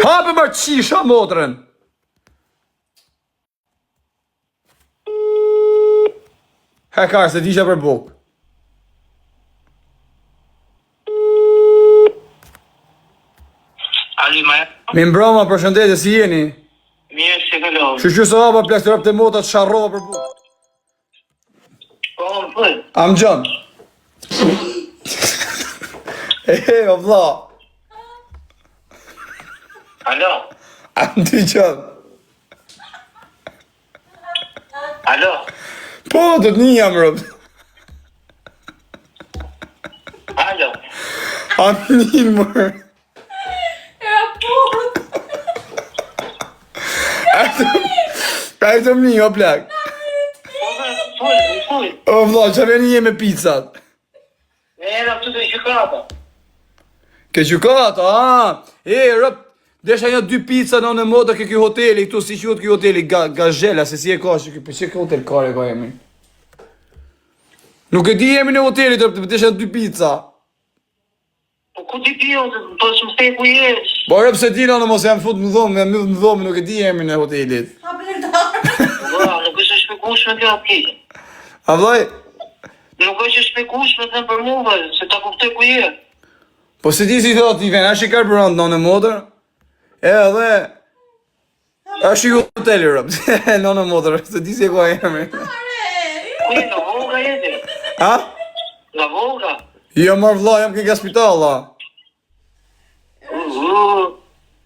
Hape mër qisha motrën. He kar, se disha për bukë. Ali, ma Mirëmbrëma, përshëndetje, si jeni? Mirë, si kalove. Shyqyr se hapa plak të robt e motat sharrova për bukë. Po, më thuj. A m'gjon. E, e, o vlla. Alo. A më dëgjon. Alo. Po, të të një jam rob. Alo. A më një mërë. Era put. A e të më një, o plak. Po, më thuj, më thuj. O vlla, që vjen një me pizzat? Era këtu te gjykata. Ke gjykata, a? E, rob, desha një dy pizza në në moda ke ky hoteli këtu, si quhet ky hoteli, Ga, Gazhela, se si e ka, që ky, po që ky hotel kare ka emrin? Nuk e di emrin e hotelit, rob, desha dy pizza. Po ku ti di ose po s'më the ku je? Po rob se di në mos jam fut në dhomë, jam mbyll në dhomë, nuk e di emrin e hotelit. Hapën e darë. Vlla, nuk është e shpjegueshme kjo aty. A vllai, Nuk është e shpjegueshme them për mua, se ta kuptoj ku je. po se di si thotë i ven, është i karburant në në motër. Edhe është i hoteli rob, në në motër, se di si e ka emrin. Ku je nga Vollga je ti? A? Nga Vollga? Jo mor vlla, jam ke nga spitalla.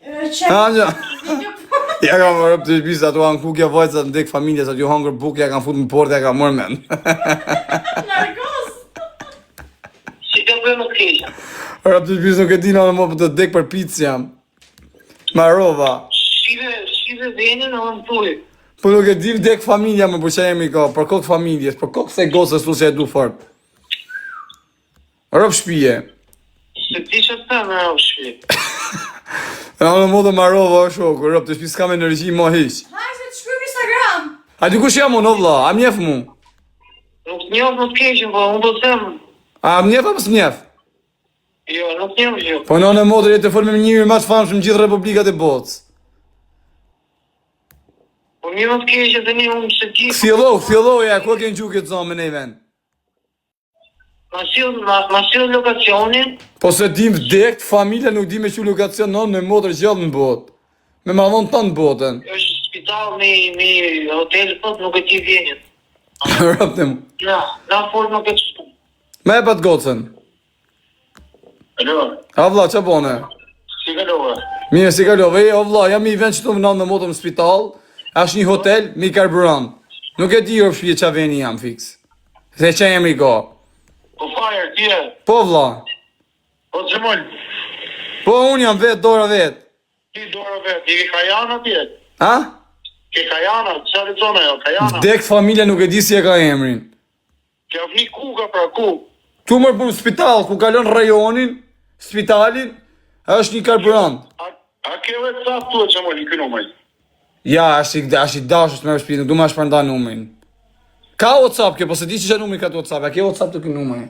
Era Ha, ja. Ja kam marrë të shtëpisë ato anku kjo vajza ndek familjes aty hangër bukë ja kam fut në portë ja kam marrë mend. Narkos. Si të bëj më të keqen? Rob të shtëpisë nuk e di në më po të dek për picë jam. Marova. Shive, shive venin edhe më thuj. Po nuk e di vdek familja më për që jemi ka, për kokë familjes, për kokë se gocës tu se e du fort. Rob shpije. Se di që të them rob shpije. Në në modë marova o shoku, rob të shpi s'kam energji mo hiq. Hajde se të shkruaj në Instagram. A di kush jam unë o vlla, a m'njef mu? Nuk të njoh më të keqen, po unë po them. A m'njef apo s'mjef? Jo, nuk të njoh jo. Po në në modë je të fol me njëri më të famshëm në gjithë republikat e botës. Po mirë më të keqen tani unë se di. Kthjello, kthjello ja, ku e ke ngju këtë zonë me nej vend? Ma sill, ma, ma sill lokacionin. Po se dim vdekt, familja nuk di me qu lokacion nënë me motër gjallë në botë. Me ma dhonë tanë botën. Është spital me me hotel po nuk e di venin. Rob të mu. Na, na fol më këtë. Me e pat gocën. Alo. A vlla, që bone? Si kalove? Mirë, si kalove? E, o vlla, jam i vend që tu më në motër në spital, është një hotel me karburant. Nuk e di o shpije qa veni jam fiks. Se që jemi ka. Po fire, ti je? Po vlla. Po Xhemol. Po unë jam vetë, dora vetë. Ti dora vetë, je ke Kajana ti? Ha? Ke Kajana, çfarë zonë ajo, Kajana? Vdek familja nuk e di si e ka emrin. Ke avni ku ka pra ku? Tu mërë për në spital, ku kalon rajonin, spitalin, është një karburant. A, a ke WhatsApp tu Xhemol, i ky numër? Ja, është i, është i dashur të merr shtëpi, nuk du ma shpërnda numrin. Ka WhatsApp kjo, po se di që që numri ka të WhatsApp, a ke WhatsApp të ky numri?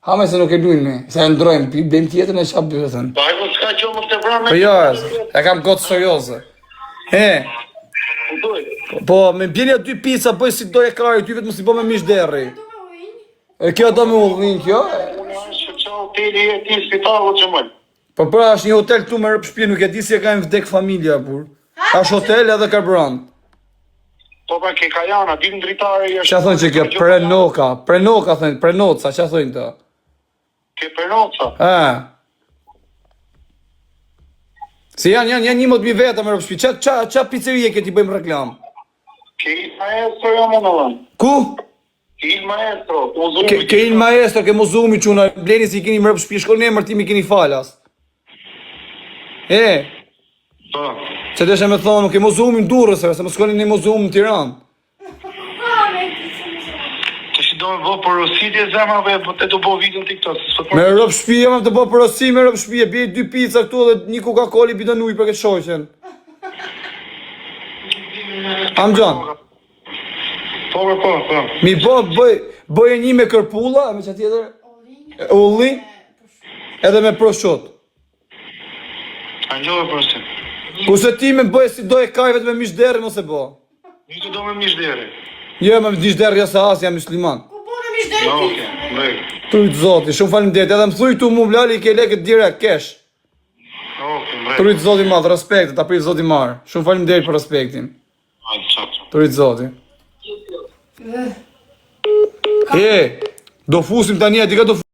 Ha me se nuk e luajmë, se e ndrojmë, pi blejmë tjetër e çap bythën. Po ai po s'ka gjë më të vramë. Po jo, e kam gotë serioze. He, po me bjelja dy pizza bëj si doje krari, ty vetëm si bë me mish derri. Do me ullinj. E kjo do me ullinj kjo? Unë është që hoteli e ti spital o Xhemol. Po pra është një hotel këtu me rob shtëpi, nuk e di si e kanë vdek familja burr. Është hotel edhe karburant. Po pra ke Kajana, di në dritare i është. Ç'a thonë që kjo Prenoka, Prenoka thonë, Prenoca, ç'a thonë këto? Ke Prenoca. Ë. Se janë janë janë 11000 veta me rob shtëpi. Ça ça ça pizzerie ke ti bëjmë reklam? Ke il maestro jam unë vëllai. Ku? Ke il maestro, muzumi. Ke, ke il maestro, ke muzumi çuna, bleni si keni me rob shtëpi, shkoni në emër tim i keni falas. E, Po. që desha me thonë, nuk ke muzumi në Durrës, se mos shkoni në muzum në Tiranë. Ha, me pizza më zonë. Të shi do me bo porositje zemra dhe po të të bo video në TikTok. s'po të Me rob shtëpi, jam të bë porosi me rob shtëpi, bjej dy pizza këtu dhe një Coca-Cola i bidon ujë për këtë shoqen. Amxhon, Po, po, po, po. mi bë bëj bëj një me kërpulla, e me çfarë tjetër? Ullinj. Ulli, edhe me prosciutto. A ngjove porosi. Kurse ti me bëj si do e kaj vetëm me mish derri mos e bë. Një të do me mish derri. Jo, me mish derri jo se as jam musliman. Ku po me mish derri Jo, pizza? okej, në rregull. Trujt zoti, shumë faleminderit. Edhe më thuj tu mu blali i ke lekët direkt cash. Okej, në rregull. Trujt zoti madh, respekt, ta prit zoti marr. Shumë faleminderit për respektin. Hajde, ciao, ciao. Trujt zoti. E, do fusim tani, a di ka do fusim?